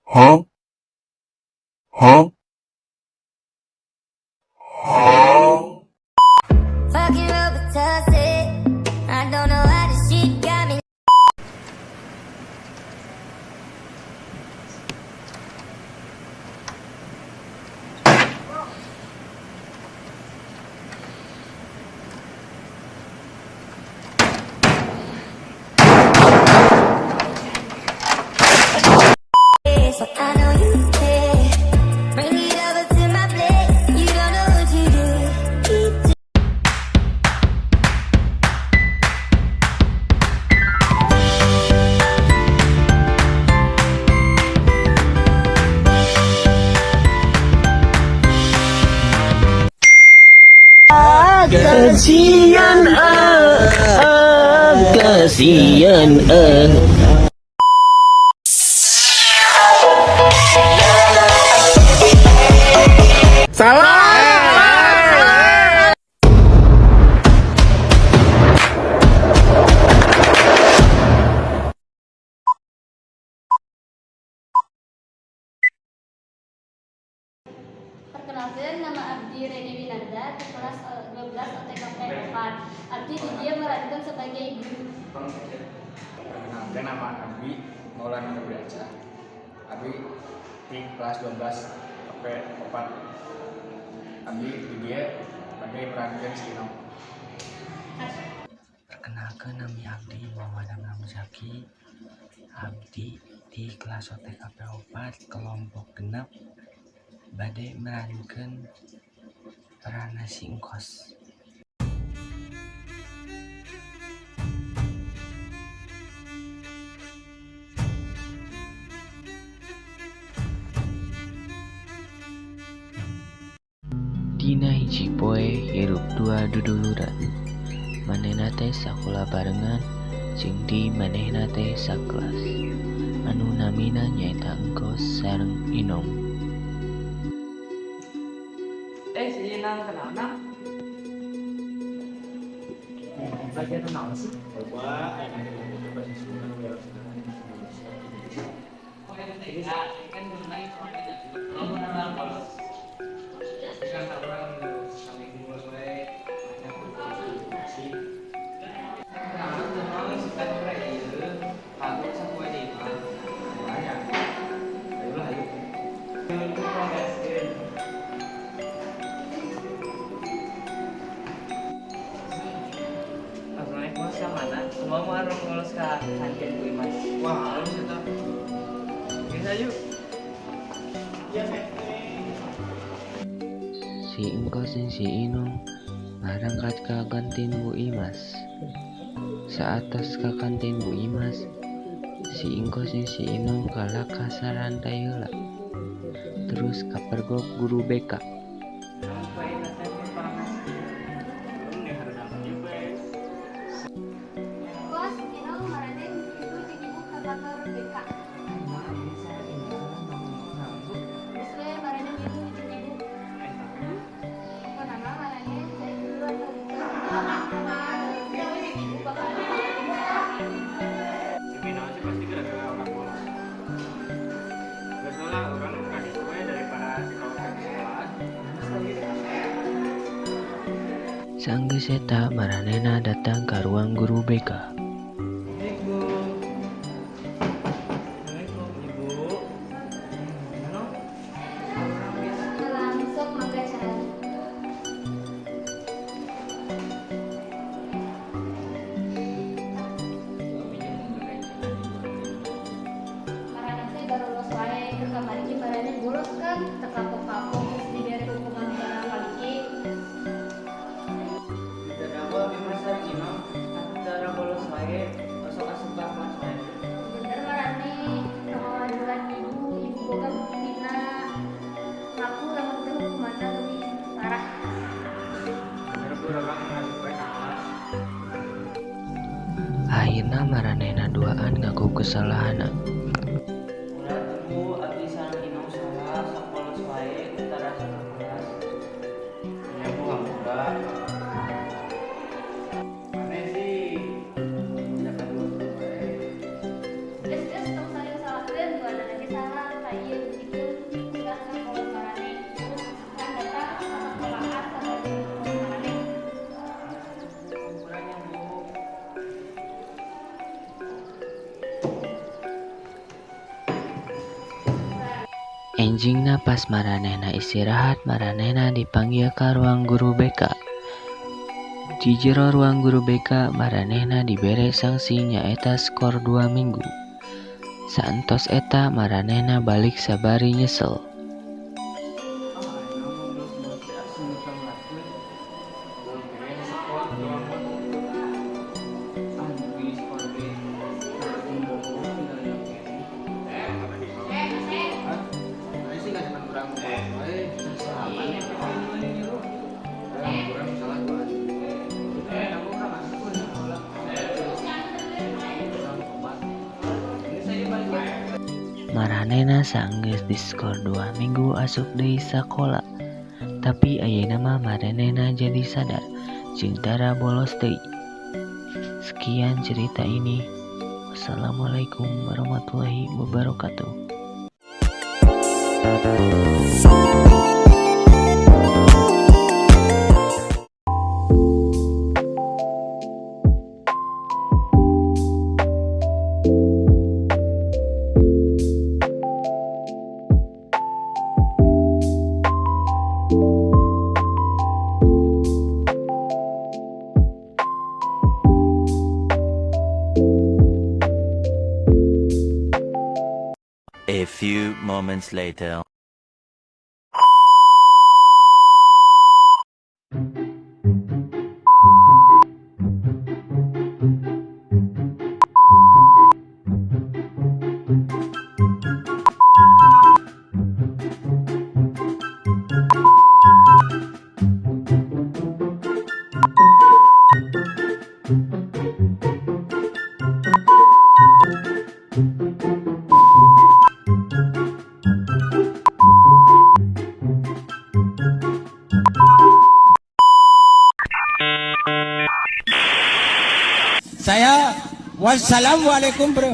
Huh? Huh? Huh? Fucking Robitussin. I don't know how this shit got me. So I know you care. Bring it over to my place. You don't know what you do. Keep Kasian ah, kasian ah. Salah! Perkenalkan, nama Abdi Reni Winanda di kelas 12 OTKP 4. Abdi di dieu merankeun sebagai guru. Perkenalkan, nama Abi Maulana Febriansyah. Abi di kelas 12 KP 4. Abi di dieu sebagai merankeun si Inong. Perkenalkan, nami Abdi Muhammad Amram Zaki. Abdi di kelas OTKP 4 kelompok 6 bade merankeun peran si Engkos. Dina hiji poe hirup dua duduluran. Manehna teh sakola barengan jeung di manehna teh sakelas. Anu namina nyaeta Engkos sareng Inong. Eh, si Inang kenal nang? Bagian naon sih? Coba ayo itu bahasa Sunda. Oh, ini kan mengenai kamu nama bolos. Kan urang kami bolos wae banyak sih. Kenapa tuh mau sih kan pura ieu kagok sapoe di imah. Banyak. Ayolah, ayo. Gaskeun. Assalamualaikum, mana? Semua mau urang bolos ka kantin Bu Imas. Wah, halus eta. Bisa yuk. Iya. Si Engkos jeung si Inong barangkat ka kantin Bu Imas. Saatos ka kantin Bu Imas, si Engkos jeung si Inong kalah ka sarantai heula. Terus kapergok guru BK. Sampai nanti panas. Ini harus juga. Kos, Inong, maraneh itu jeung ibu ka kantor BK. Geus we maraneh itu jeung ibu. Pokona mah maraneh saya dulu atau henteu. Ibu bakal Si Inong sih pasti gara-gara urang bolos. Gak salah, urang ka ditu we daripada si kau ke sekolah. Sanggeus eta maranehna datang ka ruang guru BK. Assalamualaikum. Assalamualaikum, Ibu. Halo. Salam, sok mangga caralik. Maraneh teh baru wae ke kamari ge maraneh bolos kan, teu kapok-kapok geus dibere hukuman barang kali ge. Tidak apa Bima sareng Inong, antara bolos wae, osok asup ka kelas wae. Bener maraneh kawajuran ibu, ibu boga buktina. Ngaku lamun teu hukumanna leuwih parah. Bener bu, urang asup we ka kelas. Akhirna maranehna duaan ngaku kesalahanna. Ulah tunggu abdi sareng Inong salah, sok bolos wae, tara asup ka kelas. Ya bu, hampura. Aneh sih. Jangan dulu wae. Geus geus, tong saling salahkeun, duanana ge salah ka Enjingna pas maranehna istirahat, maranehna dipanggil ka ruang guru BK. Di jero ruang guru BK maranehna dibere sanksi, nyaeta skor 2 minggu. Saentos eta maranehna balik sabari nyesel. Ah, ayeuna mah bolos-bolos teh asa ngutang-latkeun. Belum ge skor 2 minggu. Ah, di skor ge. Bohong tinggal keneh. Ah, Ini sih nggak cuma kurang wae. salah ya ini lu. Kurang salah gua. Itu yang urang asup sekolah. Urang obat. Ini saya balik lagi. Maranehna saenggeus diskor 2 minggu asup deui sakola. Tapi ayeuna mah maranehna jadi sadar jeung tara bolos deui. Sekian cerita ini. Wassalamualaikum warahmatullahi wabarakatuh. A few moments later. Saya wassalamualaikum bro.